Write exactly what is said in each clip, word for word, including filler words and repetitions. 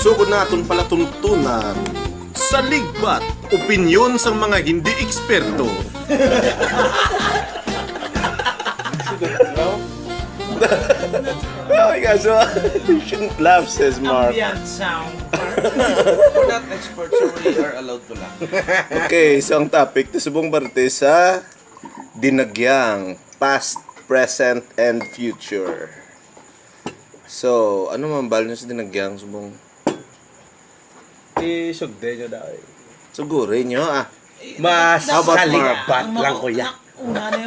Sugod naton palatuntunan, sa ligbat, opinyon sang mga hindi eksperto. Oh my God, so, you shouldn't laugh, says Mark. Ambient sound. We're not experts, so we are allowed to laugh. Okay, so ang topic to subong parte sa dinagyang, past, present, and future. So, ano man bal nyo sa dinagyang subong? Isugde nyo daw eh. Suguri nyo, ah. Mas How about Mark? Kalibat lang, kuya.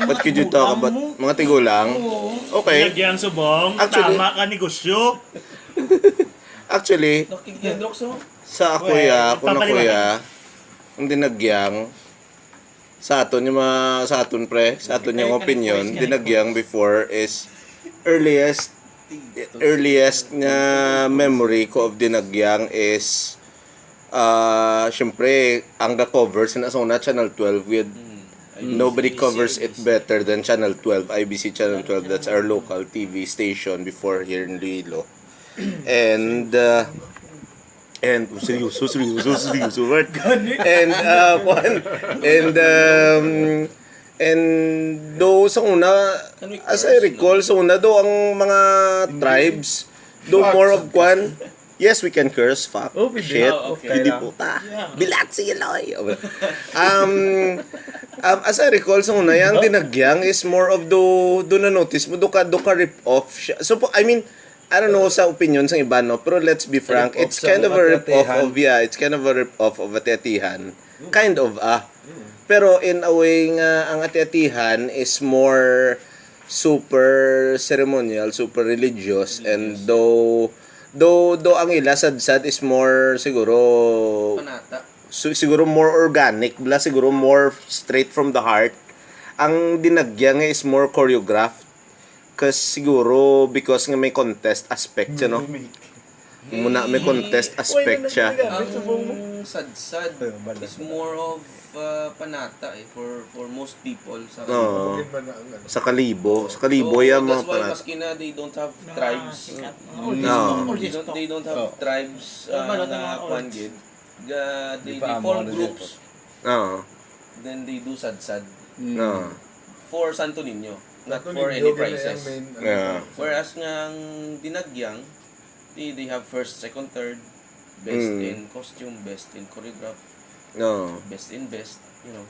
What could you talk about? Mga tigulang? Oo. Okay. Dinagyang subong, Actually, tama ka negosyo. Actually, Nakikita, Drox, oh. Sa ako, Well, ya, ako na, papaliwanag. Kuya, ang dinagyang, sa aton yung mga, sa aton, pre, sa aton yung Kaya ka opinion, nag-voice nga dinagyang before is earliest, earliest nga memory ko of dinagyang is, ah, syempre, ang ga-cover sa una, Channel twelve with Mm. I B C, Nobody covers it A B C. Better than Channel twelve, I B C Channel twelve. That's our local T V station before here in Iloilo. And, uh, and, oh, seryoso, seryoso, seryoso, Bert. And, uh, kwan, and, um, and though sa una, as I recall, sa una, though ang mga tribes, though more of kwan, yes, we can curse, fuck, Oh, pwede. Shit, Ah, okay. Pwede lang. Puta, Yeah. Bilat si Eloy. Um, um, as I recall, sa una, yung dinagyang is more of do, do na notice mo, do ka, do ka rip off siya. So, po, I mean, I don't know sa opinion sa iba, no? Pero let's be frank, Rip off it's sa kind of a mga rip off atihan. Of, yeah, it's kind of a rip off of ati-atihan. Kind of, ah. Pero in a way nga, ang ati-atihan is more super ceremonial, super religious, and though, though, though ang ila sad-sad is more siguro Panata. su-, siguro more organic, bla, siguro more straight from the heart. Ang dinagya nga is more choreographed. 'Cause siguro because nga may contest aspect siya, no? Muna may contest aspect siya. Ang sadsad is more of, uh, panata, eh, for, for most people sa Kalibo. Oo. Sa Kalibo. Sa Kalibo, so, yan, that's mga why panata. Maski na they don't have tribes. Sikat. No. They don't, they don't have tribes, uh, na kwan gid. Ga-, they, they form groups. Oo. Then they do sadsad. Oo. For Santo Niño, not for any prizes. Yeah. Whereas nga ang dinagyang, they, they have first, second, third, best in costume, best in choreograph, best in best, you know.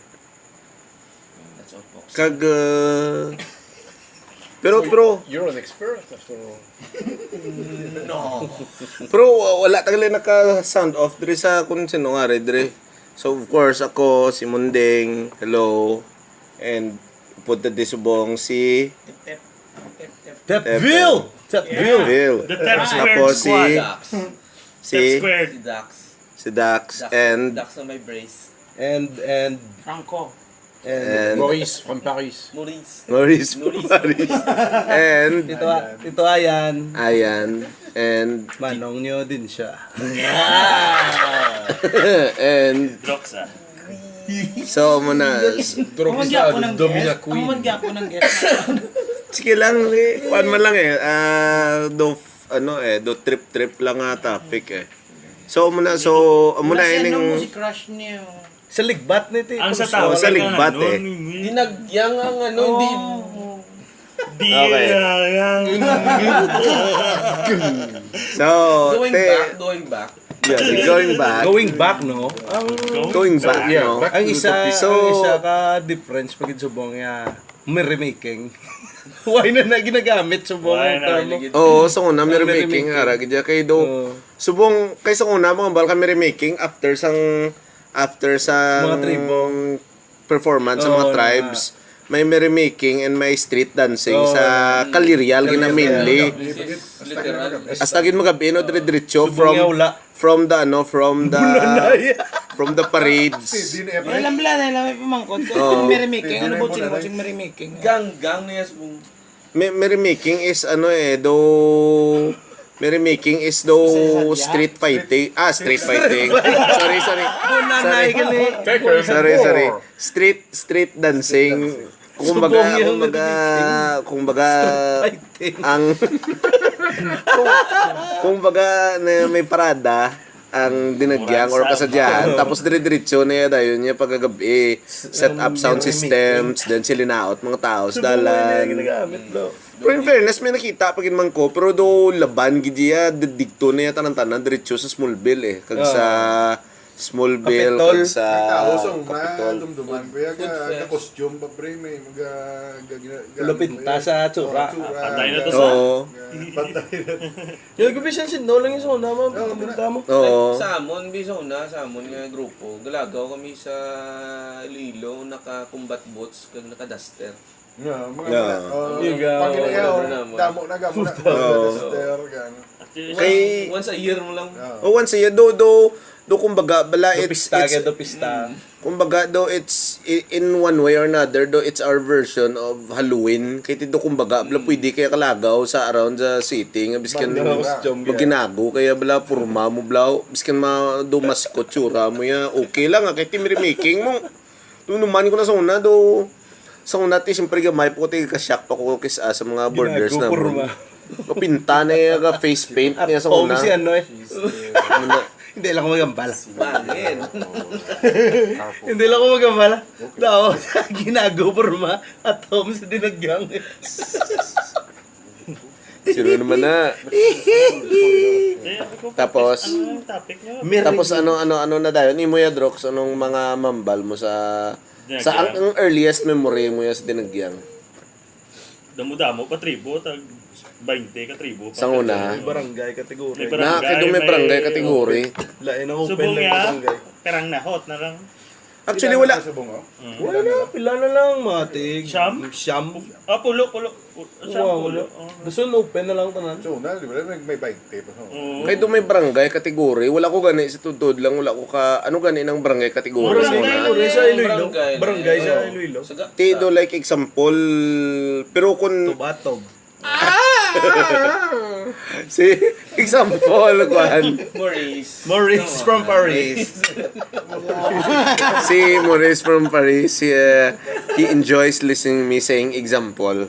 That's all, folks. Kag, uh, pero, So, pero, you're an expert, after all. No. Pero, uh, wala ta gali naka-sound off diri sa kung sino nga, re, diri. So, of course, ako, si Munding, hello. And, punta di subong si Tep, tep. Tep, tep. Tepville! Tepville! Tepville. The Tep Squared Squad. Tapos si, si Tep Squared. Si Dax. Si Dax Dax, and Dax na may brace. And, and Franco. And And Maurice from Paris. Maurice. Maurice Maurice. Paris. And Tito, A-, Tito Ayan. Ayan. And Manong nyo din siya. And Drox, ah. So, muna. Drox Ang sa gyapon ng Domina guest. Queen. Ang gyapon ng guest. Sige lang, eh. Kuan man lang, eh. Ah, do, ano, eh, do trip-trip lang nga topic, eh. So, muna, so, muna Wala si ano ining mo, si crush niyo. Sa ligbat ni ti. Ang sa Oh, tao sa lang ligbat, ano, eh. ni-, ni-, Dinagyang ang ano, hindi. Oh. Di, Okay. ah, yang So, Going te- back, going back. Yeah, going back. Going back, no? Going back, Yeah, no? back Ang to the isa, topic. So, ang isa ka difference pag subong nga may remaking. Why na na ginagamit subong Why ang na term? nagit- Oo, sa una, may Ang remaking, merrymaking. Ara, gid kay do. Oo. Subong, kay sa una, mga bal ka merrymaking after sang, after sang Mga tribo. Performance sa mga Oo, tribes. May merrymaking and may street dancing Oo, sa yeah. Kalirial, gina Kalirial. mainly. This is literal. Hasta gid magabi, no, dire-diretso Subong from, nga wala. from the, ano, from the, Bunanay. from the parades. Dili lang, bla, dili lang may pamangkot. Oo. Merrymaking, ano Dili po, mo sino na po rin. sing merrymaking? Ganggang niya sa mong May, merrymaking is ano eh, do, merrymaking is do Sa sadya? street fighting. Ah, street fighting. Sorry, sorry. Bunanay Sorry. gani. Sorry, sorry. Street, street dancing. Kumbaga, Subong yun, kumbaga, merrymaking. kumbaga, Street fighting. ang Kung, kung baga na may parada ang Dinagyang or Kasadyahan, tapos dire-diretso na iya dayon niya pagkagabi, set up sound systems, then silinaot mga tao sa dalan. Pero in fairness, may nakita pa gid man ko, pero do laban gid iya, di-, digto na iya tanan-tanan, diretso sa Smallville eh, kag sa Smallville, Capitol. Kag sa May tao sa una, Capitol. Dumduman, kaya ga-, ga-costume pa, pre, may mga ga-, ga-, ga-, Lupinta sa tsura. Oo, tsura. Patay na to sa Oo. Patay na. Yung gabi siya, sin-, no lang yung sa una, ma'am. Oo, Pinta mo. Oo. Sa amon, bi, sa una, sa amon nga grupo, galagaw kami sa Iloilo, naka-combat boots, kag naka-duster. Yeah, mga Yeah. mga, uh, Yung, uh, pag-, wala naman. Damo na, damo na. Puta. Oo. Duster, gan. Actually, Kay once a year mo lang. Yeah. Oh, once a year, do, do, do, kumbaga, bala, Do it's, pista, it's, kaya do pista. Mm. Kumbaga, do, it's, i-, in one way or another, do, it's our version of Halloween. Kay ti do, kumbaga, bala, Mm. pwede kaya kalagaw sa around the city, nga biskan Banda costume, yeah. maginago, kaya bala, purma mo, bala, biskan ma, do, maskot, tsura mo, ya, okay lang, ah, kay ti merrymaking mo. Nung naman ko na sa una, do, sa una, ti, siyempre, gamay po, ti, ka-shock pa ko kis-, ah, sa mga borders Ginago, naman. Purma. Kapinta na yung face paint niya sa Ako una. si ano eh. Ano na? Hindi lang ko magambala. Bangin. Hindi lang ko magambala. Daw, ginago, purma. At home sa Dinagyang. Sino naman na? Eh, ano ko, Tapos, ano yung topic niyo? Merry Tapos ano, ano, ano na dayon? Imo ya, Drox, anong mga mambal mo sa, Dinagyang. sa ang, ang earliest memory mo ya sa Dinagyang? Damo-damo pa tribo, tag baynte ka tribo pa. Sa una. May barangay category. May Na, barangay, kay do may may barangay category. Lain ang open, Subong lain ang ya, barangay. Karang nahot na lang. Actually, Pila wala. na sa Bungo? Mm. Wala na, pila na lang, mga tig. Siyam? Siyam. Ah, pulo, pulo. Pu-, siyam, Wow, pulo. wala. Oh. Gusto na open na lang tanan. So, na, di ba? May, may baynte pa. Oo. Kay do may barangay category, wala ko gani sa tuod-tuod lang, wala ko ka, ano gani nang barangay category Barangay sa una? category sa Iloilo. Barangay. Barangay sa Oo. Iloilo. Sa ga-, Ti do, sa like example, pero kun Tubatob. Si, example, kuan. Maurice. Maurice No, from Paris. Maurice. Si Maurice from Paris, he, uh, he enjoys listening me saying example.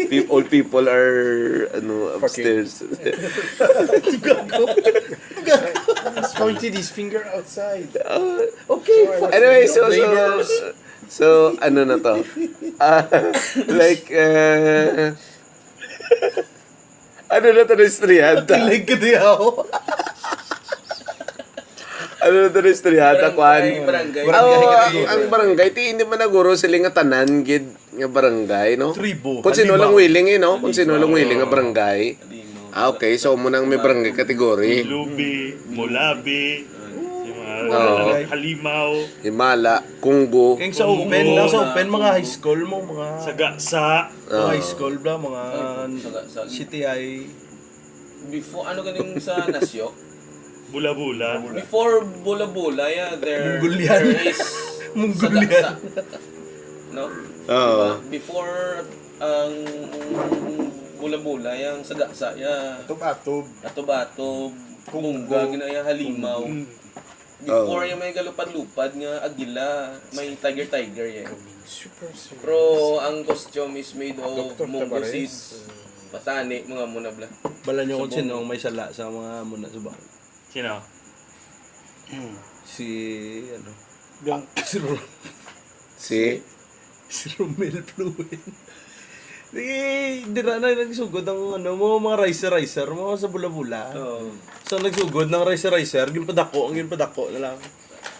Peop-, all people are, ano, upstairs. Pointed his finger outside. Uh, Okay, fuck. Anyway, so, so, Neighbors. so, ano na to? Ah, like, uh, ano na to na istoryahan ta? Kilig ka di ako. Ano na to na istoryahan ta, Barangay, kwan? barangay. Ah, oo, Barangay. ang, ang barangay, ti, hindi man naguro sila nga tanan, gid, nga barangay, no? Tribo. Kung sino Halimaw. lang willing, eh, no? Kung sino lang Halimaw. willing nga barangay. Halimaw. Ah, okay. So, mo nang may barangay category. Lubi, Mulabi, yung mga Oo. Halimaw. Himala, Kung sa Kunggo. open, lang sa open, mga high school mo, mga Sagasa. mga Oo. high school bla, mga Ay, Sagasa. C T I. Before, ano ganing sa Nasyo? Bula-bula. Before Bula-bula, yeah, there, Mongolian. there is Mongolian. Sagasa. No? Oo. Diba? Before ang Bula-bula, yang Sagasa, ya Atob-atob. Atob-atob, Kunggo. Kunggo, ginaya Halimaw. Mm. Before Oo. yung may galupad-lupad nga agila, may tiger-tiger, eh. Super serious. Pero ang costume is made of Doktor munggo Tavares. seeds. Patani, mga muna bla. Bala nyo kung Subong. sino ang may sala sa mga muna subong. Sino? Si, ano, Gang. si Ro-, Si? si Romel Fluen. Di, di na, na nagsugod ang, ano mo, mga riser-riser mo sa Bula-Bula. Oo. So, nagsugod ng riser-riser, ginpadako, ang ginpadako na lang.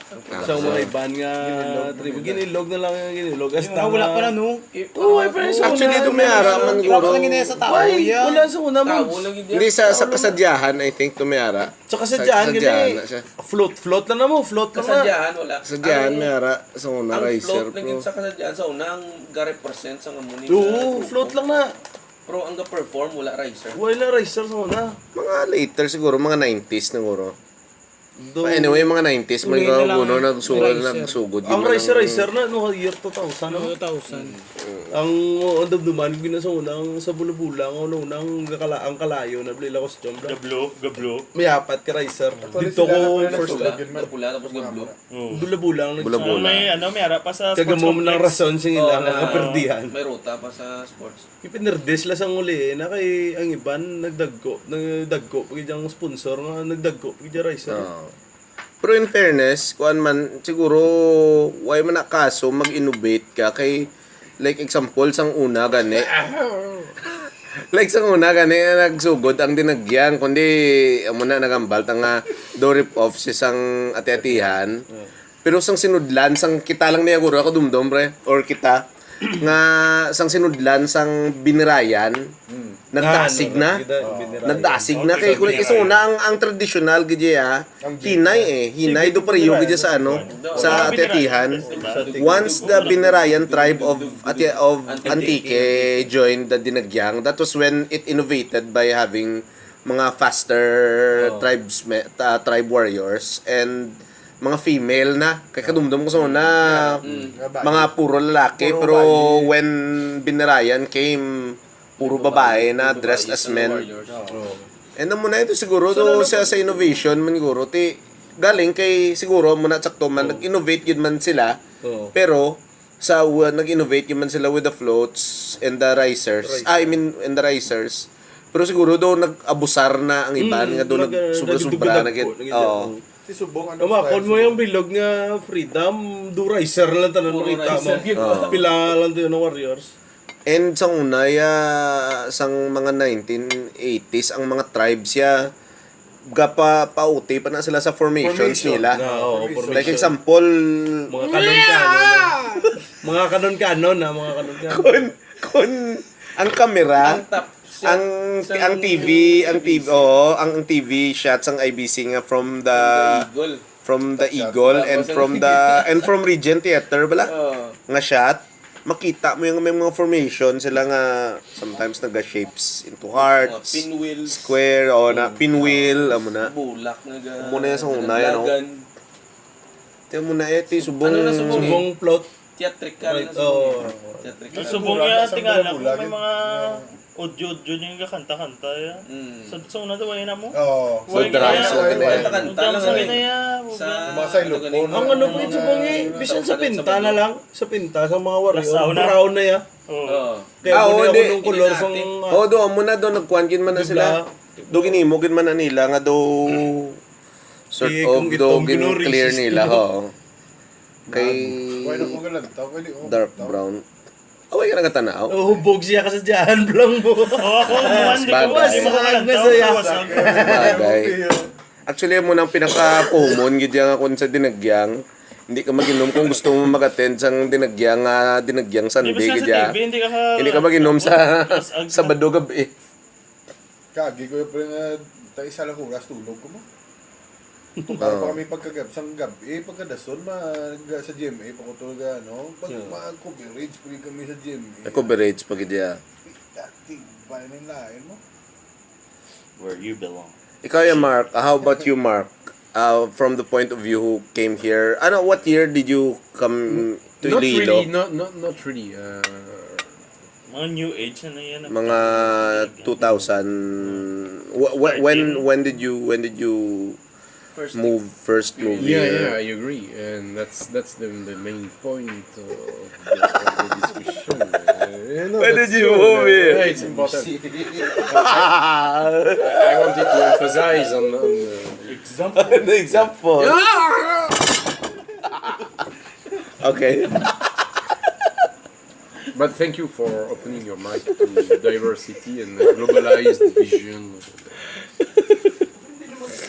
Ah. Sa mga iban nga Ginilog, tribo, ginilog. ginilog na lang ang ginilog. Hasta Yung wala nga pa na, no? I-, Oo, ano, pero sa Actually, una, dumayara man, wala guro. pa lang yun sa tao, Why? yeah. Wala sa una, Tao Mons. lang yun, Hindi, sa, sa Tao lang. Kasadyahan, I think, dumayara. Sa Kasadyahan, Sa Kasadyahan gani, na siya. float, float lang na mo, float lang na. Kasadyahan, wala. Kasadyahan, Ang, may ara, sa una, ang riser, float na bro. yun sa Kasadyahan, sa una, ang ga-represent sa nga muni Oo, nga float grupo. lang na. Pero ang ga-perform, wala riser. Wala riser sa una. Mga later siguro, mga nineties na siguro. But anyway, mga nineties man. Tuloy na lang. Kuno nagsu-, Riser. Nagsugod. Ang man Riser, ang Riser na, no, year two thousand, no? Two thousand. Ang, ang dumduman ko na sa una, ang sa Bula-Bula, ang una-una, ang kakala-, ang kalayo na, Blila Costume. Gablo, gablo. May apat ka Riser. Actually, dito sila ko na pala first nagsulat. Time. Gablo, tapos gablo. Oo. Bula-Bula ang Bula-Bula. May, ano, may ara pa sa Kagamo sports man ang complex. Rason sa ila Oo, nga na, kaperdihan. May ruta pa sa sports. Ipinirdes la sang uli, eh, na kay ang iban nagdagko, nagdagko pa gid ang sponsor nga nagdagko pa gid ang Riser. Oo. Pero in fairness, kuan man, siguro, why man na kaso mag-innovate ka kay, like, example, sang una gani. Like, sang una gani, nagsugod ang Dinagyang, kundi, amo na, nagambal ta nga do rip-off si sang ati-atihan. Mm. Pero sang sinudlan, sang kita lang niya, guro, ako dumdom, pre, or kita, nga sang sinudlan, sang binirayan, Mm. nagdasig Ah, na. Nagdasig na. Nagdasig na. Kay kung isa una, ang, ang tradisyonal, gid ya, ang hinay eh. Hinay do pareho gid sa ano, sa ati-atihan. Once the Binirayan tribe of Ati-, of Antique joined the Dinagyang, that was when it innovated by having mga faster tribes, me-, ah, tribe warriors and mga female na. Kay kadumdom ko sa una, mga puro lalaki, pero when Binirayan came, puro babae na dressed as men. And amo na ito siguro to siya sa innovation man siguro. Ti, galing kay siguro amo na sakto man, nag-innovate gid man sila. Pero sa, uh, nag-innovate gid man sila with the floats and the risers. I mean, and the risers. Pero siguro do nag-abusar na ang iban nga do nag-, sobra-sobra na gid. Oo. Si Subong, ano, Tumakon mo yung bilog nga freedom, do riser lang tanan makita mo. Pila lang to yung warriors. And sang una, ya, sang mga nineteen eighties, ang mga tribes, ya, gapa-, pauti pa na sila sa formations nila. Like example, mga kanon-kanon na. Mga kanon-kanon na, mga kanon-kanon. Kun, kun ang kamera, ang, ang T V, ang T V, oo, ang, ang T V shot sang I B C nga from the, from the Eagle and from the, and from Regent Theater, bala? Nga shot. Makita mo yung may mga formation sila nga sometimes naga-shapes into hearts, pinwheels, square, o na pinwheel, amo na. Bulak nga ga-, amo na yung sa una, yan, no? Tiyan mo na, eh, ti, subong. Ano na subong, eh? Subong plot. Theatrical na subong, eh. Theatrical. Subong yan, tingala ko, may mga Audio-audio niya yung kakanta-kanta, ya. Mm. Sa, sa una daw, ayun na mo. Oo. Sa drums lang, kanta-kanta lang, eh. Sa mga sailupon. Ang ano po yung subong, eh, bisan sa pinta na lang. Sa pinta, sa mga warrior. Brown na, ya. Oo. Kaya mo na ako nung color sang, ah, do, amo na do, nagkuhan gid man na sila. Do, ginimo gid man na nila nga do, sort of, do, gin-clear nila, ho. Kay dark brown. Away ka nagkatanaw? Oh, hubog siya ka sa dyan, blang mo. Oh, ako, umuwan, di ko, di ko, di ko, bagay. Actually, amo nang pinaka-common gid yang akon sa Dinagyang. Hindi ka mag-inom kung gusto mo mag-attend sang Dinagyang, ah, Dinagyang Sunday gid ya. Hindi ka mag-inom sa Sabado gabi. Kagi ko yung pre nga, ta isa lang oras tulog ko mo. Tukar pa kami pagkagab-, sang gab-, eh, pagkadason, ma-, ga-, sa G M A pa ko tulog, ano, pag, mag-coverage pa kami sa G M A. Coverage pa gid ya. Dati, ba, yung lain mo? Where you belong. Ikaw yan, Mark. How about you, Mark? Uh, from the point of view who came here, ano, what year did you come to Iloilo? Not really, not, not, not really. Uh, Mga new age na yan. Mga two thousand. Wh-, wh-, when, when did you, when did you move, first move here? Yeah, yeah, I agree. And that's, that's the, the main point of the, of the discussion. Uh, you know, when did you move here? Yeah, it's important. I, I wanted to emphasize on, on, uh, example. The example. Yeah! Okay. But thank you for opening your mind to diversity and globalized vision.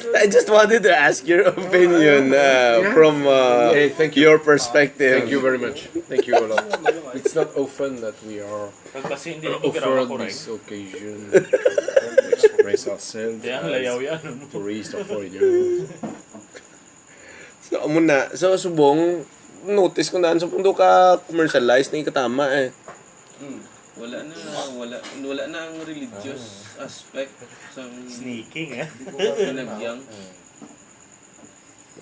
I just wanted to ask your opinion, uh, from, uh, your perspective. Hey, thank you. Thank you very much. Thank you a lot. It's not often that we are offered this occasion to express ourselves as tourists or foreigners. So, amo na. So, subong, notice ko na, subong do ka commercialize na ikatama eh. Hmm. Wala na, wala, wala na ang religious aspect sa Sneaking, eh. Dinagyang.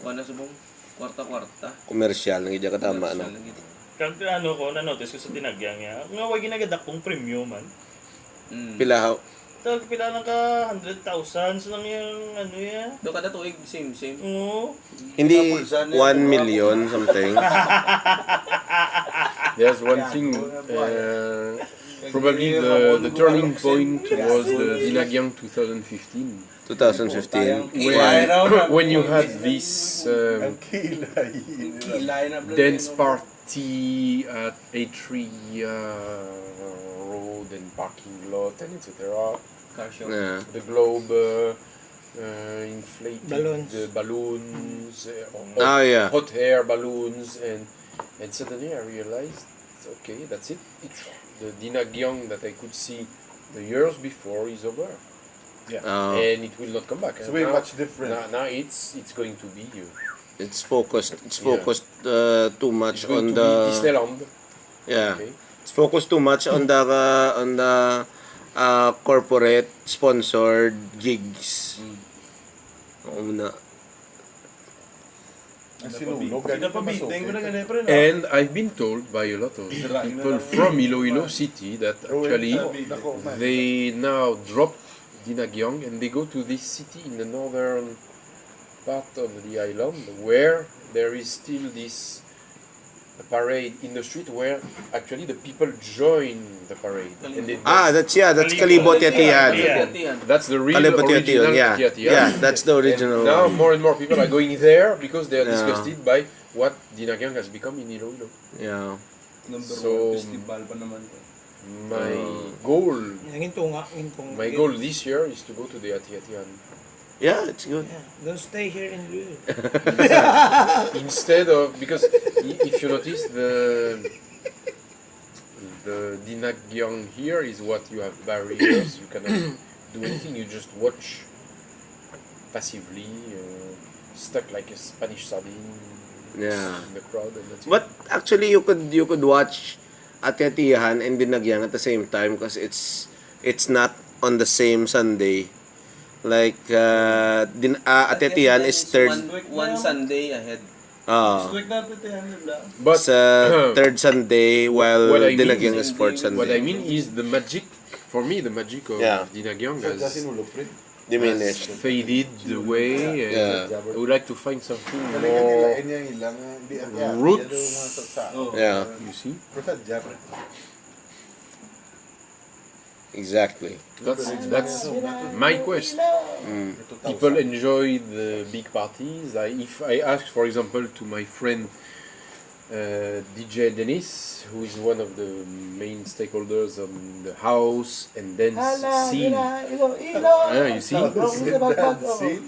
Ano sa mong kwarta-kwarta? Komersyal, nang iya katama, no? Komersyal lang ito. Kag ano ko, na-notice ko sa Dinagyang niya, nga way ginagadakpong premyo man. Mm. Pila haw? Tag pila lang ka hundred thousands lang yung ano niya. Do kada tuig, same, same. Oo. Hindi Tapos, ano, one ano, million something. There's one thing, uh, probably the, the turning point was the Dinagyang two thousand fifteen. Two thousand fifteen. When, when you had this, um, dense party at Atria Road and parking lot and et cetera. Car show. Yeah. The Globe, uh, uh, inflated Balloons. The balloons, uh, hot, Ah, yeah. hot air balloons, and, and suddenly I realized, okay, that's it. It's the Dinagyang that I could see the years before is over. Yeah. Ah. And it will not come back. It's And way now, much different. now, now it's, it's going to be you. It's focused. It's Yeah. focused uh, too much It's going on to the be Disneyland. Yeah. Okay. It's focused too much on the uh, on the uh, corporate sponsored gigs. Mm. Oo na. Ang sinulog, Sinapabitin ko na ganun, pre, no? And I've been told by a lot of people from Iloilo City that actually they now drop Dinagyang and they go to this city in the northern part of the island where there is still this parade in the street where actually the people join the parade. And they Ah, that's, yeah, that's Kalibo. Kalibo Atiatihan. Yeah. That's the real Kalibo Atiatihan, original yeah. Atiatihan. Yeah, that's the And original now one. more and more people are going there because they are Yeah. disgusted by what Dinagyang has become in Iloilo. Yeah. Number So, one festival pa naman to. my Uh, goal, Nangin tunga, ngin tunga. my goal this year is to go to the Atiatihan. Yeah, it's good. Yeah, don't stay here in Iloilo. Instead of, because i- if you notice, the the Dinagyang here is what you have barriers. You cannot do anything. You just watch passively, uh, stuck like a Spanish sardine Yeah. in the crowd, and that's it. But actually, you could you could watch Atiatihan and Dinagyang at the same time because it's it's not on the same Sunday. Like uh, din uh, Atiatihan is third. One, one Sunday ahead. Ah. Next week na, Atiatihan, di ba? But Sa third Sunday, while what I mean Dinagyang is is fourth Sunday. What I mean is the magic, for me, the magic of Yeah. Dinagyang Sa has, Jasin Ulupre. Diminished. has faded away. And Yeah. I would like to find something Galing ang more nila, inyang ilang, ah, di, ah, yeah, roots. Yung mga sa, sa, Oh. Yeah. You see? Pero sa Japan. Exactly. That's that's my quest. Mm. People enjoy the big parties. I, if I ask, for example, to my friend uh, D J Dennis, who is one of the main stakeholders on the house and dance Hala, scene, hala, Iloilo. Ah, you see? Ako sa Bamban, oh. Scene?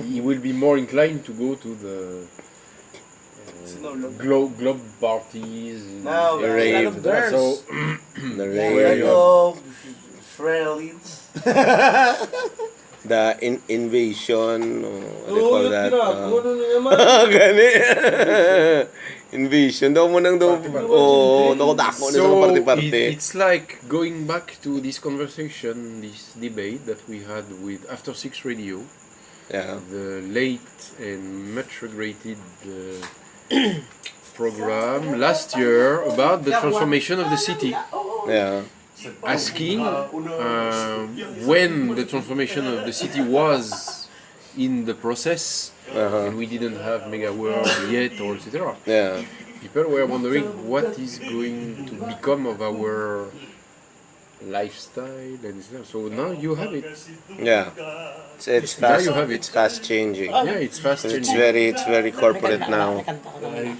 He will be more inclined to go to the uh, Sinulog. glo- globe parties. Now, The rave. Girls. So, The rave. Where you Hello, Israelis. The in- invasion, or what do you Oo, call yun, that? Gira. Uh, Ano na naman? Gani. Invasion. Daw mo nang daw. Party-party. Oo, dako-dako na sa So, party-party. it- it's like going back to this conversation, this debate that we had with After Six Radio, Yeah. the late and much regretted uh, program last year about the transformation of the city. Yeah. Asking uh, when the transformation of the city was in the process, Uh-huh. and we didn't have Mega World yet, or et cetera. Yeah. People were wondering what is going to become of our lifestyle and stuff. So now you have it. Yeah. It's, it's Now fast. you have it. It's fast changing. Yeah, it's fast It's changing. very it's very corporate now.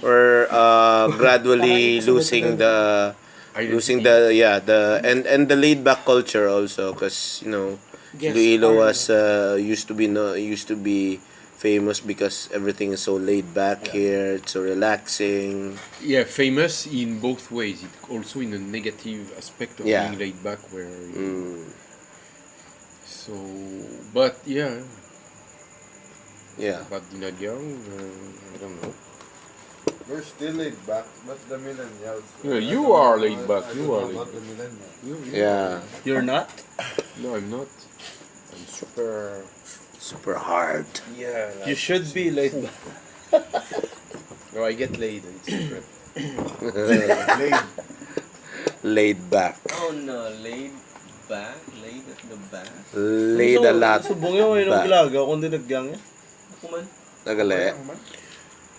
We're uh, gradually losing the Identity. losing the yeah the and and the laid back culture also because you know Yes, Iloilo correct. was uh, used to be no used to be famous because everything is so laid back Yeah. here. It's so relaxing. Yeah, famous in both ways. It also in a negative aspect of Yeah. being laid back, where Mm. so, but yeah, Yeah. but Dinagyang, uh, I don't know. We're still laid back, but the millennials. Yeah, you are laid back. I You don't are know laid about back. the millennials. You, you Yeah. You're not? No, I'm not. I'm super, Super hard. Yeah. You should be laid back. No, I get laid. It's different. Laid back. Oh no, laid back, laid at the back. Laid a lot. Subong yung Back. Galaga kung dinagyang eh. Ako man. Nagali.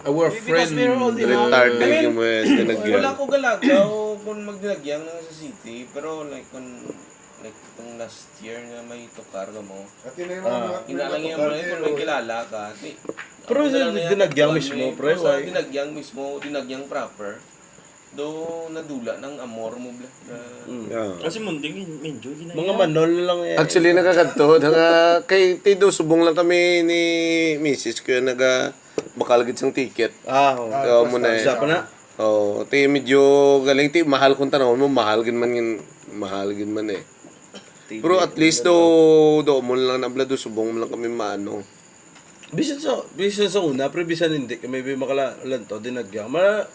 Our Because friend. we're all Retarded yung mga Wala dinagyan. Ko Galaga o kung magdinagyang na sa city, pero like kung like itong last year nga may tukar ka mo. At yun na yung mga Ina lang yung mga ito, may kilala ka. Di, Pero ako na sa lang yung dinagyang kuwan, mismo, may- pre, sa why? Dinagyang mismo, dinagyang proper. Do nadula ng amor mo, bla. Na, Yeah. Kasi munding, enjoy na Mga manol na lang eh. Actually, nakakadto. Naka, kay Tido, subong lang kami ni misis ko yung naga bakal gid sang ticket. Ah, oh. Kaya mo na eh. Isa pa na. Oh, ti medyo galing ti mahal kung tanawon mo, mahal gid man yun, mahal gid man eh. Pero at least do do mo lang na blado subong mo lang kami maano. Bisan sa bisan sa una, pre, bisan hindi ka maybe makalalantaw dinagyang. Ma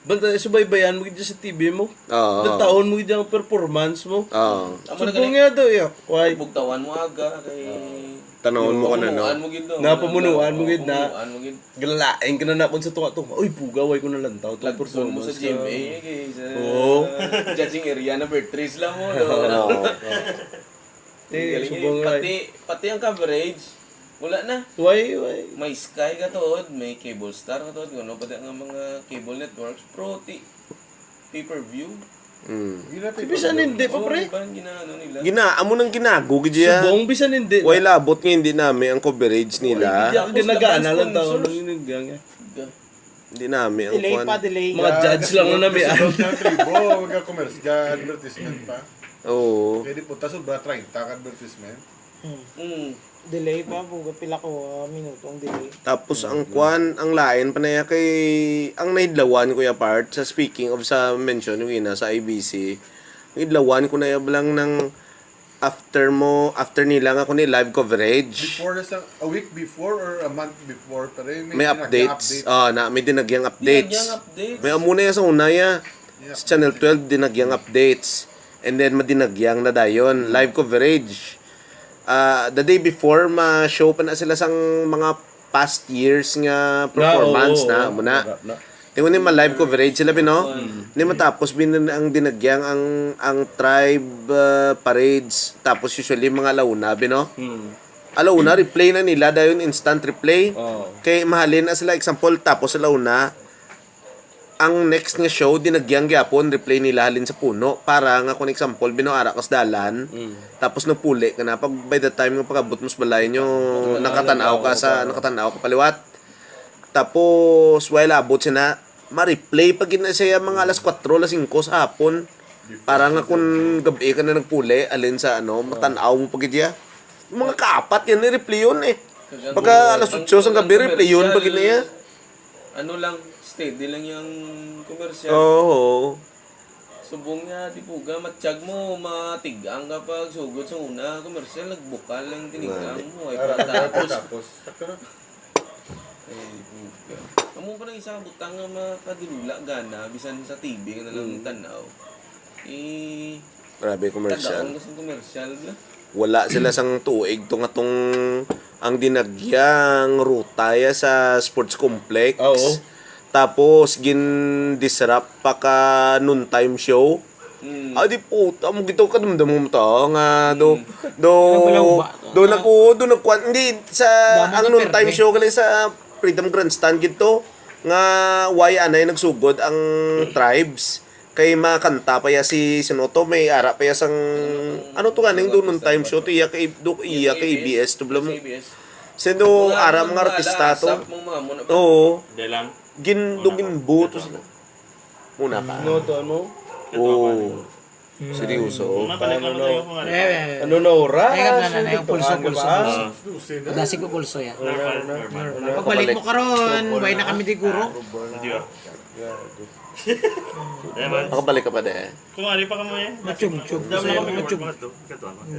banta subaybayan mo gid sa T V mo. Oo. Nataon mo gid ang performance mo. Oo. Amo na Subong gani. Nga do, yeah. Why? Bugtawan mo aga kay Tanawon mo ko na no. Pamunuan mo gid do. Napamunuan mo gid na. Pamunuan mo gid. Galalain ka na nakon sa tunga-tunga. Uy, puga, why ko nalantaw tong Lagson mo sa performance G M A ka? eh, kay sa Oo. judging area number three sila mo, no? Oo. Eh, Galing subong eh. nga. Pati, pati ang coverage, wala na. Why, why? May Sky ka tuod, may Cable Star ka tuod, ano pati ang mga cable networks, pero ti pay-per-view. Mm. Hindi na Si bisan hindi pa, Oo, pre. Di ba, ang ginaano nila? Gina, amo nang ginago gid ya. Subong bisan hindi. Way labot nga hindi nami ang coverage nila. Hindi ako ginagaan na lang tao Sponsors. Yung ginagyang eh. Hindi nami ang Delay kwan. pa, delay. Mga judge lang na nami. Sa tribo, magka-commerce, advertisement pa. Oo. Pwede po, ta sobra treinta ka advertisement. Mm. Delay pa, buga pila ko ah, minuto ang delay. Tapos ang kwan, ang lain pa na iya kay ang nahidlawan ko ya part sa speaking of sa mention yung ina sa I B C. Ang idlawan ko na iya lang ng after mo, after nila nga ko ni live coverage. Before sa a week before or a month before pa rin. May updates. Ah, na may dinagyang updates. Dinagyang updates. May amo na iya sa una ya. Sa Channel twelve dinagyang updates. And then madinagyang na dayon live coverage. Ah, the day before ma-show pa na sila sang mga past years nga performance Oo, na oo. Muna. Wala na. Tingon ni ma live coverage sila bino. Ni matapos bin ang dinagyang ang ang tribe ah, parades tapos usually mga alauna bino. Alauna replay na nila dayon instant replay. Oo. Kay mahalin na sila example tapos alauna ang next nga show dinagyang gyapon replay nila halin sa puno para nga kung example bino ara kas dalan tapos nagpuli ka na pag by the time nga pag-abot mo sa balay nyo nakatan-aw ka sa nakatan-aw ka paliwat. Tapos while abot siya na ma-replay pa gid na siya mga alas kwatro, alas singko sa hapon. Para nga kung gabi ka na nagpuli alin sa ano, matan-aw mo pa gid siya. Yung mga kaapat yan ni replayon eh. Pagka alas otso sang gabi replayon pa gid na iya. Ano lang, steady lang yung commercial. Oo. Subong nga, di puga, matsyag mo, matigang ka pag sugod sa una, commercial, nagbukal lang tinigang mo. Ay, Ah, pagkatapos, tapos. ay, di puga. Amo pa nang isa ka butang nga makadulula, gana, bisan sa T V ka na lang tanaw. Eh, Grabe commercial. Tagaon ka sa commercial na. Wala sila sang tuig to nga tong ang dinagyang ruta ya sa sports complex. Ah, oo. Tapos gin-disrupt pa ka noontime show. Mm. Ah, di puta mo gito kadumdam mo to nga do do Nagbalawba to. do nag oo, do nagkuan hindi sa Damo ang na noontime perde. Show gali sa Freedom Grandstand gito nga why anay nagsugod ang tribes kay makanta pa ya si Sinoto may ara pa ya sang ano to ganing do noontime show to iya kay do iya kay A B S to blam Sa A B S. Sendo ara mga artista to. Mga muna. Oo. Hindi lang. Gin do ginbuto sila. Muna pa. No, to ano? Oo. Seryoso. Mabalik lang tayo kung ano. Eh, eh, Ano na oras? Teka, na, na, na, yung pulso, Ano pulso, ba? pulso. Dasi ko pulso yan. Normal, normal. Pagbalik mo karon, way na kami di guro. Hindi ba? Yeah, good. Diba? Makabalik ka pa de. Kung ano pa kamo eh. Machum, chum. Dami Gusto lang mo yung machum. mga to. Kato, ano.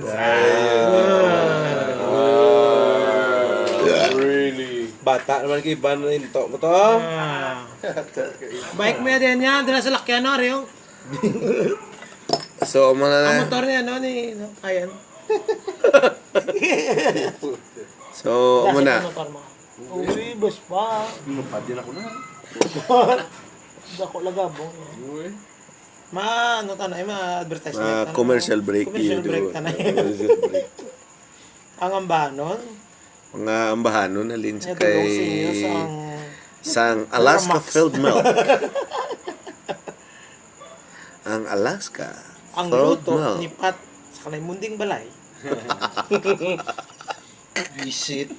Really? Bata naman kay Ivan na into mo to. Ah. Bike mo yan din yan. Dala sa lakyan, no, Rio? So, mga Ang motor niya, no, ni, no, Ayan. So, amo na. Uy, bas pa. Lupad din ako na. Dako lagabong. Uy. Ma, ano ta na, eh, ma advertisement Ma na na. Commercial break. Commercial Yun, break yun. Ka na. Commercial break. Ang ambanon, Mga ambahanon halin sa nga tulong sa inyo kay sang sang Alaska Duramax. Filled Milk. Ang Alaska Ang Filled luto Milk. Ni Pat sa kanay munding balay. Visit.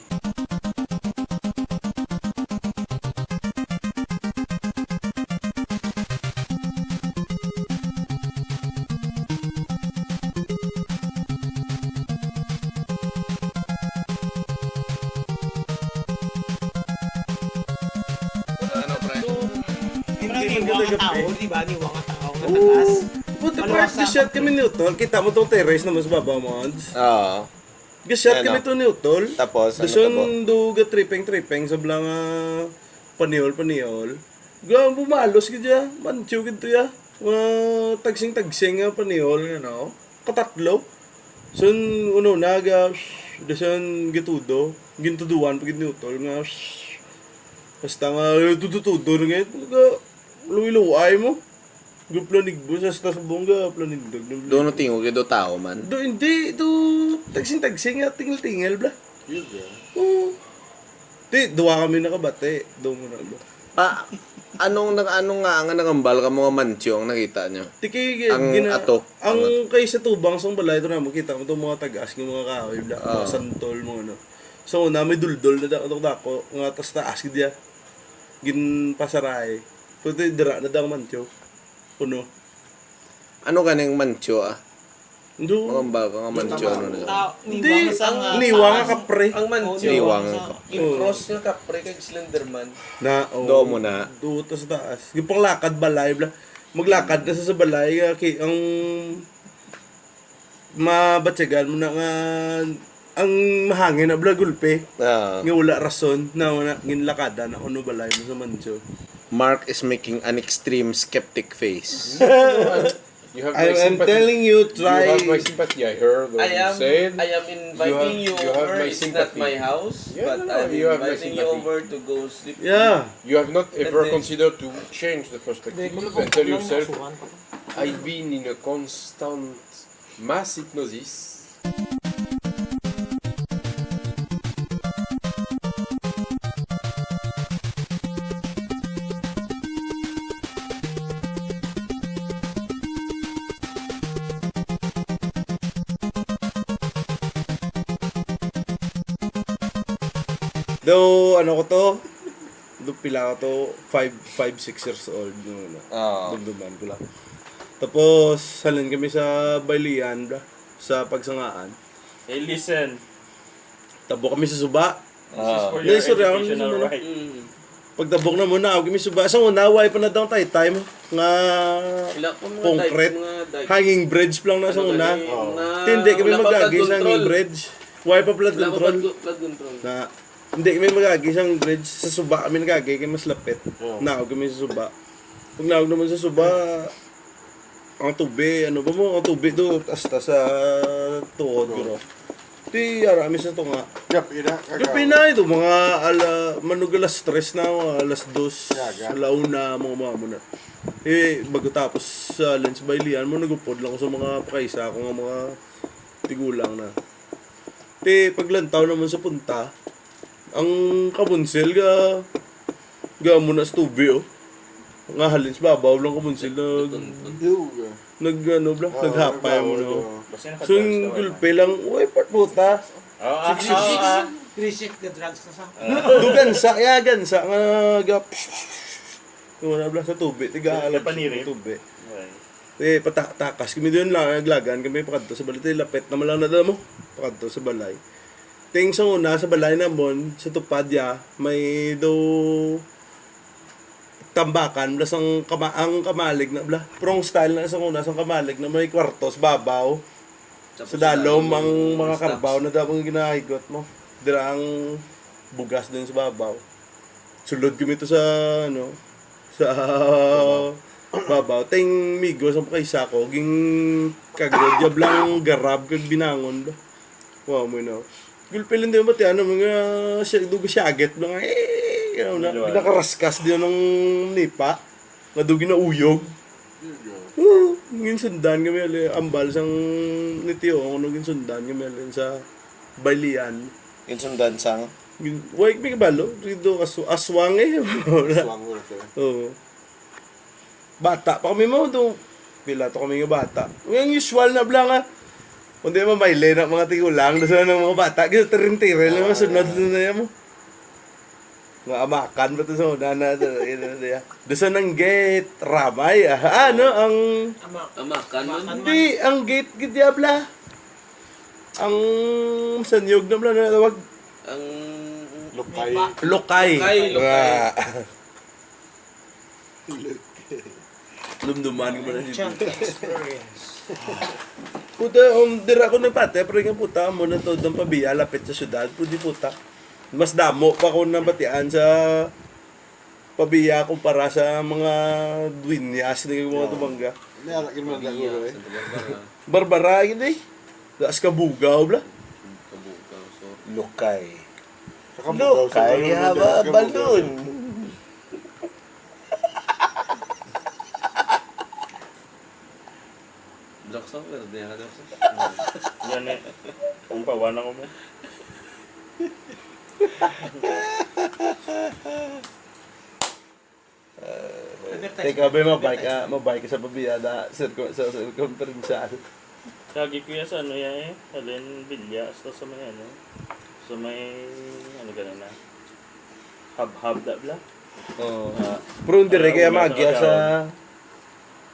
Ano, pre? Hindi man gud ang tao, di ba? Niwa nga tao nga taas. Puta, pre, Maluwasa ga-shot ka, kami ni Utol. Kita mo tong terrace na mas baba, Mons. Oo. Ga-shot Ano? Kami to ni Utol. Tapos, ano Dason tabo? Do ga tripeng-tripeng sa bala nga panihol-panihol. Ga bumalos gid ya. Mantiyo gid to ya. Mga tagsing-tagsing nga panihol, you know. Katatlo. Sun, uno na ga, dason gitudo. Gintuduan pa gid ni Utol nga, basta nga, tudo-tudo na nga. Ga, luwi-luway mo. Ga planigbo sa, sa bongga, planigdag. Doon ang tingog, do tao man. Do, hindi, do, tagsing-tagsing nga, tingil-tingil, bla. Yun, yeah. Oo. Di, duwa kami nakabati. Doon mo na, bla. Pa, anong nang anong nga nga nangambal ka mga mantiyo ang nakita nyo? Di kay Ang ato. Ang kay sa tubang sang balay to na makita mo tong mga tagas ng mga kahoy bla, mga Ah. santol mo ano. So na may duldol na dako dako nga tas taas gid ya. Ginpasaray. Pwede dira na daw mantiyo. Puno. Ano ganing mantiyo ah? Ndo. Mangambal ka nga mantiyo ano na. Ta- Hindi, niwa nga sa nga niwa nga taas. Kapre. Ang mantiyo. Niwang Sa- ka. Yung cross nga kapre kag Slenderman. Na, oh. Do mo na. Do tas taas. Yung panglakad balay bla. Maglakad na sa, sa balay nga ki ang mabatyagan mo na nga ang mahangin na bla gulpe. Ah. Nga wala rason na wala ginlakada na kuno balay mo sa mantiyo. Mark is making an extreme skeptic face. You have I my am sympathy. Telling you, You have my try. sympathy. I heard what I you am, said. I am inviting You you, have- you have over. my It's not sympathy. My house, Yeah, but no, no, I'm you have my inviting you sympathy. Over to go sleep. Yeah. You have not ever Hindi. Considered to change the perspective and tell yourself, I've been in a constant mass hypnosis. Do, ano ko to? Do, pila ko to? Five, five, six years old. Yung, ano, Ah. Dumduman ko lang. Tapos, halin kami sa Baylian, bla, sa Pagsangaan. Hey, listen. Tabo kami sa suba. This is for Hindi, your sorry, ako educational naman. Right. Mm. Pagtabok na muna, ako kami suba. Sa una, way pa na daw tay-tay mo. Nga Wala pa mga concrete. Dike, mga dike. Hanging bridge pa lang na sa Ano una. gani, mga Hindi kami wala pa mag-agi flood sa hanging control. Bridge. Way pa flood Wala pa control. flood, flood control. Na, hindi kami mag-agi sa hanging bridge. Sa suba kami nag-agi, kaya mas lapit. Oo. Naog kami sa suba. Pag naog naman sa suba, ang tubi, ano ba mo, ang tubi do, hasta sa tuhod ko, no? Ti, ara kami sa tunga. Yap, ina, Yung pinay do, mga ala, manug alas tres na, mga alas dos, Yaga. ala una, mga mga muna. Eh, bago tapos sa lunch baylian mo, nagupod lang ko sa mga pakaisa ko nga mga tigulang na. Ti, paglantaw naman sa punta, ang kabunsil ga, ga muna sa tubi, oh. Nga halin sa babaw lang kabunsil na Duga. nag, ano, bla, Oo, naghapay mo, oo, no? oo. Basta So, yung nakadrugs ka gulpe lang, uy, part mo ta. Ah, ah, ah, ah. Recheck the drugs na sa. Dugan sa, ya, gansa, nga, ga, yung wala, bla, sa tubi, tiga, Sa alam panirip. Sa tubi. Okay. Eh, pata takas kami doon lang, naglagan kami, pakadto sa balay. Ti, lapit naman lang na mo, pakadto sa balay. Ting sa una, sa balay namon, sa tupad ya, may do tambakan, bla, sang kama ang kamalig na, bla. Prong style na sa una, sang kamalig na may kwarto sa babaw. Sa dalom, ang mga karbaw na daw ang ginahigot mo. Dira ang bugas din sa babaw. Sulod kami to sa, ano, sa babaw. Ting migo sa kaisa ko, ging kagod, yablang garab kag binangon ba. Wow, mo na. Gulpilin din ba tiyan mga siya, dugo siyaget, mga eh, ano na, Ginawa. Nakaraskas din ng nipa, nga dugo na uyog. Yun, yun. Oo, ginsundan kami, ali, ambal sang nitiyo, ako nung ginsundan kami, ali, sa Balian. Ginsundan sang? Gin-, wag may kabalo, dito, asu-, aswang eh. Aswang, okay. Oo. Bata pa kami mo, do. Pila to kami nga bata. Ang usual na bla nga. Kundi mo, may na mga tigulang, doon sa mga bata. Kasi tirin-tirin lang, ah, sunod na na mo. Nga amakan ba to sa una na, to, yun, yun, yun. Doon sa nang gate, ramay, ah. Ah, ano, ang Amakan man. Hindi, ang gate, gate, diabla. Ang sanyog na bla, na tawag? Ang Lokay. Lokay. Lokay, lokay. Ah. Lumduman ko man ang Ancient experience. Puta, um, dira ko nagpate, pero nga puta, mo na to, dang pabiya, lapit sa syudad, pwede puta. Mas damo pa ko nabatian sa pabiya kumpara sa mga duenyas ni mga Oo. Tumangga. May ara, yun man lang, Pabiya, bro, eh. Santa Barbara. Barbara, yun eh. Taas ka bugaw, bla. Kabugaw, so. Lokay. Sa Kabugaw, sa Lokay, Kabugaw, haba, sa Kabugaw. Balon. Droxo, pero di ka Droxo. Yan eh. Ang pawan ako mo. Ah, Advertisement. Teka, be, mabay ka, Advertisement. Mabay ka sa pabiyada, circum-, sa circumferential. Lagi ko yan sa ano yan eh, Helen Villa, sa, sa may ano, sa may, ano ganun na, hab-hab da bla? Oo. Ah, pero hindi rin ah, kaya wala sa magya sa, kagaon.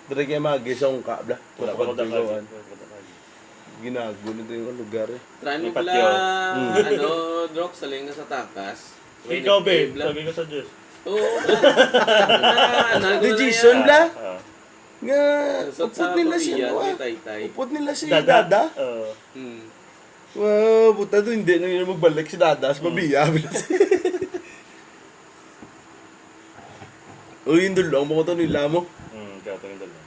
Hindi rin kaya magya sa ungka bla? Wala Wala pa pa ko tinggawan. Wala pa ko Ginago na din yung lugar eh. Try mo May pala, patio. Hmm. Ano, Drox, saling na sa takas. Ikaw, Wait, babe, wait, bla. Sabi ko sa Diyos. Oo. Na, na, ano The na Jason, yan? Bla? Ah. Nga, Sa upod nila si Papiya, ano, ah. Ni Taytay. Upod nila si Dada. Dada. Oo. Hmm. Wow, puta to, hindi na nila magbalik si Dada sa Hmm. Pabiya. Uy, yung dulong mo ko to nila mo. Hmm, kaya to yung dulong.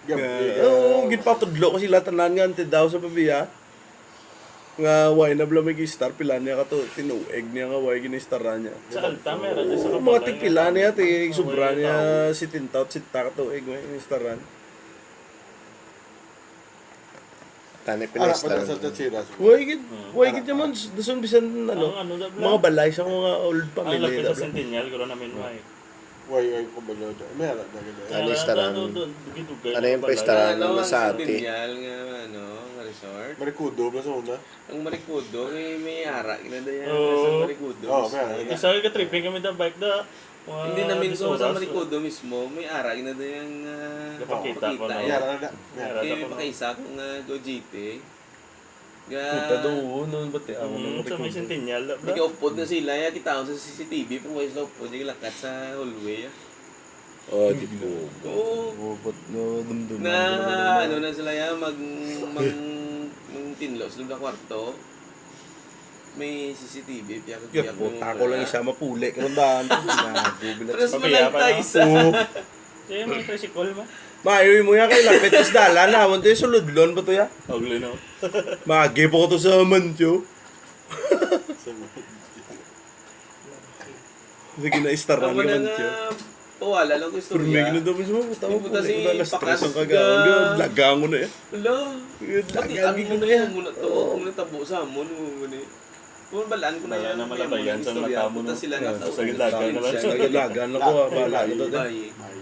Gab-, Nga, yeah. Oo, ginpatudlo ko sila tanan nga anti daw sa Pabiya. Nga way na bala may gistar, pila niya ka to, tinuig niya nga way ginistaran niya. Sa kanta, meron din sa Oo, mga kapatay tigpila nga niya, tao. Tig-, sobra Way niya, tao. Setenta, otsenta ka tuig, may ginistaran. Tani Ara pa pinestan. Na sa Tachiras. Way gid, Hmm. Way Ara gid pa. Naman, dason bisan, ano, Ang ano, da-, mga balay sa mga old Ang family, lapit sa da-, Centennial, guro namin, Hmm. Way. Way, way, ko ba yun? May ara na gid. Ano, Ano, istaran? Ano, ano, ano, gidugay Ano na yung balay? Pestaran Ano, na ang sa ati? Centennial nga, ano, nga resort? Marikudo ba sa una? Ang Marikudo, may, may ara, ginadayan Oo. Sa Marikudo. Oo, may ara. Isa ka tripping kami da bike da, mga Hindi namin dis ko sa oras. Marikudo mismo, may ara, ginadayang, ah, Napakita ko pakita na. May yan. Ara na. May ara Kaya na may ko, no? Pakaisa ko nga go G T. Ga- Puta, doon, noon, ba't eh, ako Mm, na sa may Marikudo? Centennial, da, bla? Nag-upod na sila, ya, kita ko sa C C T V, pero wala sila upod, yung lakat sa hallway, ya. Oh, di po. Oo. Oh, ba't na dumduman Na, mo naman, ano naman? Na sila, ya, mag, mang, mang tinlo sa loob ng kwarto. May C C T V, piyak, Yun, piyak mo puta ko lang muna. Isa, mapuli ka ng daan. Gago, bilat Tapos sa Pabiya pa, malantay no? Sa Oo. Kaya may tricycle, ma? Maayo mo yan kay lapit sa dalan, ha? Wanto yung suludlon pa to, ya? Ugly, no? Magi po ko to sa Mancho. Sa Mancho. Sige na, istaran Ako ka na man, nga, tiyo. Pawala lang ko istorya. Pero may ginawa daw mismo, puta mo, Puta, puta, si alas tres ang Pakas kagawan. ga- Yun, lagang mo na eh. Ala, Yun, pati lagang ano mo mo na na yan. Muna to, Oo. Muna tabo sa amon, mo muna eh. Kung balaan ko na Wala yan, na kaya malabayan mo sa istorya, mata mo, puta no? sila na Yan, tao. sa gilagan na lang. Sa gilagan na ko, ah, bahala na to, Ay, eh. Ay.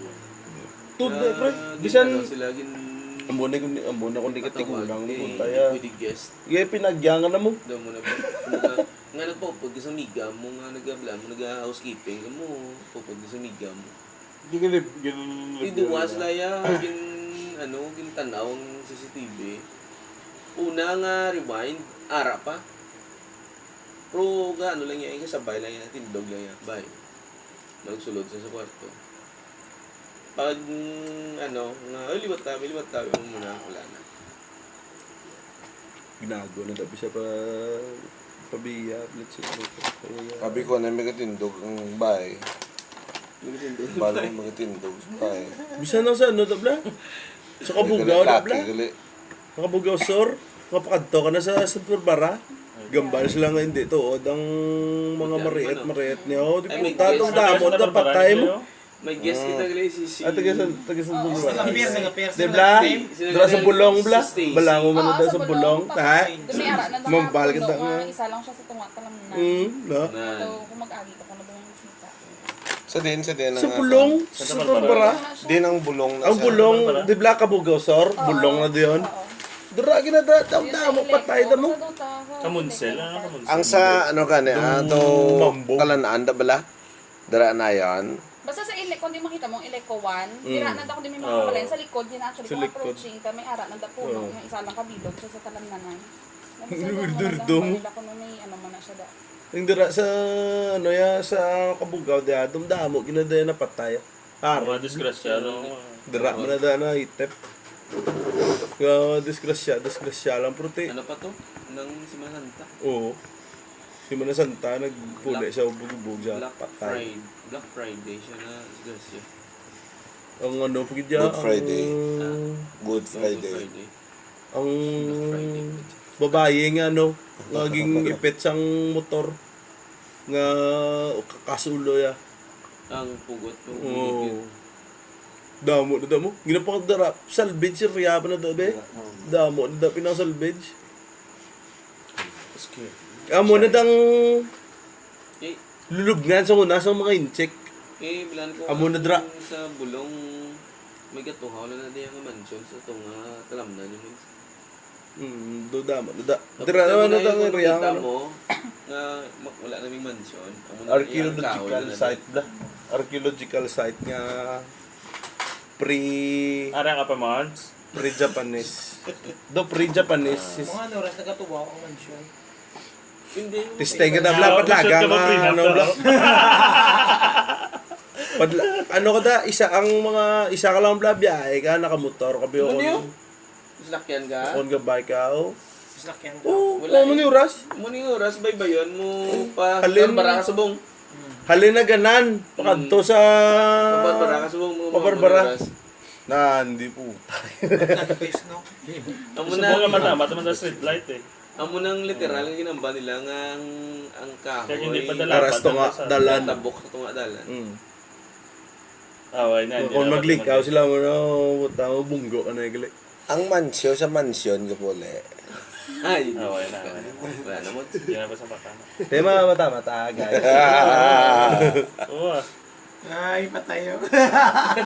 Tubig, pre. Ah, Bisan ginawa sila, gin- Ang muna kung, ang muna kung di ka Patawag, tigulang, eh, puta, ya. Pwede guest. Yay, pinagyangan na mo. Daw mo na ba? Nga, nga nagpaupod ka sa miga mo, nga nag-abla mo, nag-housekeeping ka mo, paupod ka sa miga mo. Di ka nag-, gin-, Di duwa sila ya, gin-, ano, gintanaw ang C C T V. Una nga rewind, ara pa. Pero ga, ano lang yan, kasabay lang yan, tindog lang yan, bay. Nagsulod sa, sa kwarto. Pag, mm, ano, nga, "Ay, liwat tabi, liwat tabi," mo muna, wala na. Ginago na daw siya pa, pabiya, let's say, ano, pabiya. Sabi ko na may katindog ang bahay. May katindog ang Balo bahay. May katindog sa bahay. Bisan na sa ano, tabla? Sa Kabugaw, Gali, tabla? Gali. Sa Kabugaw, Sur? Kapakadto ka na sa San Barbara? Ay, Gambal sila nga hindi tuod ang mga mariit-mariit niya. Oh, di puta, tong damo na patay mo. May guest kita gali si, si Ah, taga San, taga San Domingo. Taga Pier, taga Pier. Di bla? Dira sa Bulong, bla? Bala mo man na sa Bulong, ta? Mambal kita nga. Isa lang siya sa tunga, talam na. Mm, no? Daw, kung mag-agi ka, kung nabungan kita. Sa din, sa din Sa ang Bulong, sa Barbara. Din ang Bulong na Ang sa Bulong, di bla, Kabugaw, sir? Bulong na diyon. Dira, ginada, damo, patay, damo. Kamunsel, ano, Kamunsel? Ang sa, ano ka ni, ah, to Mambog. Kalanaan, da bala? Dira na yan. Basta sa ilik, kung di makita mo, ilik ko one. Mm. Dira na ako, di may mga Oo. Sa likod, yun actually, Sa kung likod. Approaching ka, may ara na da puno, Oo. May isa lang kabilog siya sa talamnanan. Weird, weird, damo. Ako na may, ano mo na siya da. Yung dira sa, ano ya, sa Kabugaw, diya, dumdamo, ginada napatay. Mga disgrasya, no? Dira man na da na itep. Nga disgrasya, disgrasya lang, pero ti- Ano pa to? Nang Semana Santa? Oo. Semana Santa, nagpuli Black, siya, ubog-ubog siya, Black patay. Friday. Black Friday siya na disgrasya. Ang ano, pagid Good Friday. Ah. Good Friday. Ang babayi nga, ano, nga ging ipit sang motor nga kasulo ya. Ang pugot mo. Oo. Damo na damo. Ginapakadara. Salvage area pa na da, be. Damo na da pinang-salvage. Amo na dang lulubngan sa una sa mga insect. Eh, bilan ko. Amo na dra. Sa Bulong, may gatuhaw na na diya nga mansion sa tunga, kalamnan yung mansion. Mm, do damo, do da-, dira naman na ang area, ano? Mo, nga ma-, wala naming mansion. Amo na, archaeological site na. Archaeological site nga pre- Ara ka pa, Mons? Pre-Japanese. Do pre-Japanese. Mga ano, oras nagatubaw ang mansion. Hindi. Tistay ka na, bla, padlaga nga, ano, bla. Padla-, ano ka da, isa ang mga, isa ka lang, bla, biyahe ka, nakamotor ka, biyo. Ano yun? Sinakyan ka? Kung gabay ka, oh. Sinakyan ka? Oh, wala, oh, eh. Muni oras? Muni oras, baybayon mo pa. Halin, Barbara ka subong. Halin na ganan, pakadto sa Barbara ka subong mo. Barbara. Muni oras. Na, hindi po. Nagpis, no? Amo na. Subong nga mata, mata, mata, street light, eh. Amo nang literal nga ginamba nila nga ang, ang kahoy. Kaya hindi pa dala, aras pa tunga dala sa dalan. Tabok sa tunga dalan. Mm. Away na, hindi na maglikaw sila mo na, puta mo, bunggo ka na, gali. Ang mansyo sa mansyon, kapuli. Ay, away na, away na. Wala na mo. Hindi na pa sa mata. Tema, mata, mata, guys. Oo, ah. Ay, patay ako.